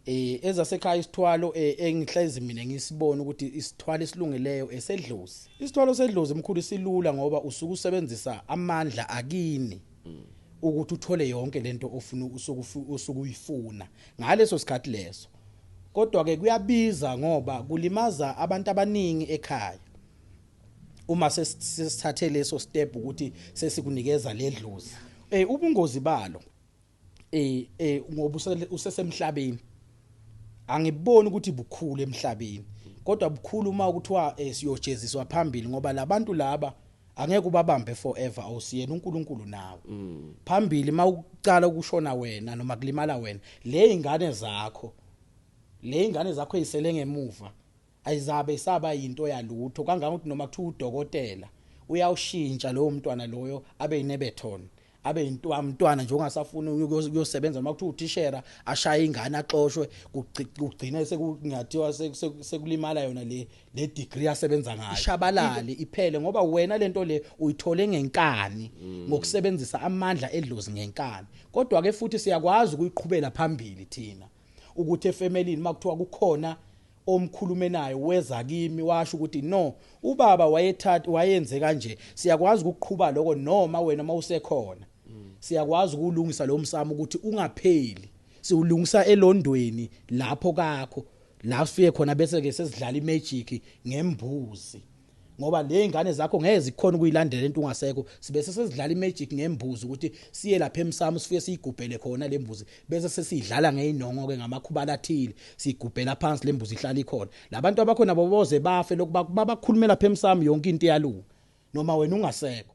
Ezasekhaya isithwalo engihlezi mina ngisibona ukuthi isithwalo esilungeleyo esedlozi. Isithwalo sedlozi, mkhulu, silula ngoba usuke usebenzisa amandla akini ukuthi uthole yonke lento ofuna usuke uyifuna ngaleso sikhathi leso. Kodwa ke kuyabiza ngoba kulimaza abantu abaningi ekhaya uma sesithathe leso step ukuthi sesikunikeza ledlozi. Ubungozi balo ngoba usesemhlabeni, angiboni ukuthi bukhulu emhlabeni, kodwa bukhulu uma kuthiwa siyojeziswa phambili, ngoba labantu laba angeke ubabambe forever, awusiyena uNkulunkulu nawe. Phambili mawucala ukushona wena noma kulimala wena, le ingane zakho, le ingane zakho ezisele ngemuva ayizabe isaba yinto yalutho, kangangokuthi noma kuthiwa udokotela uyawushintsha lowo mntwana loyo abe yinebeton, abe yintwana nje ongasafuni ukuyosebenza, noma kuthiwa uthishera ashaye ingane axoshwe, kugcine sekungathiwa sekulimala yona le degree asebenza ngayo, ishabalale iphele, ngoba wena lento le uyithole ngenkani, ngokusebenzisa amandla edlozi ngenkani. Kodwa ke futhi siyakwazi ukuyiqhubela phambili thina ukuthi efemelini makuthiwa kukhona omkhulumenayo weza kimi washo ukuthi no, ubaba wayethatha wayenze kanje, siyakwazi ukuqhuba lokho. Noma wena mawusekhona, siyakwazi ukulungisa lo msamo ukuthi ungapheli, siwulungisa elondweni lapho kakho la sifike khona, bese ke sesidlala imagic ngembuzi, ngoba le ingane zakho ngeke zikhona ukuyilandela into ungasekho. Sibe sesidlala imagic ngembuzi ukuthi siye lapha emsamo, sifike siyigubhele khona le mbuzi, bese sesidlala ngeinongo ke ngamakhubala athile, sigubhela phansi le mbuzi, ihlala ikhona. Labantu abakhona boboze bafe lokhu babakhulumela lapha emsamo, yonke into iyalunga noma wena ungasekho.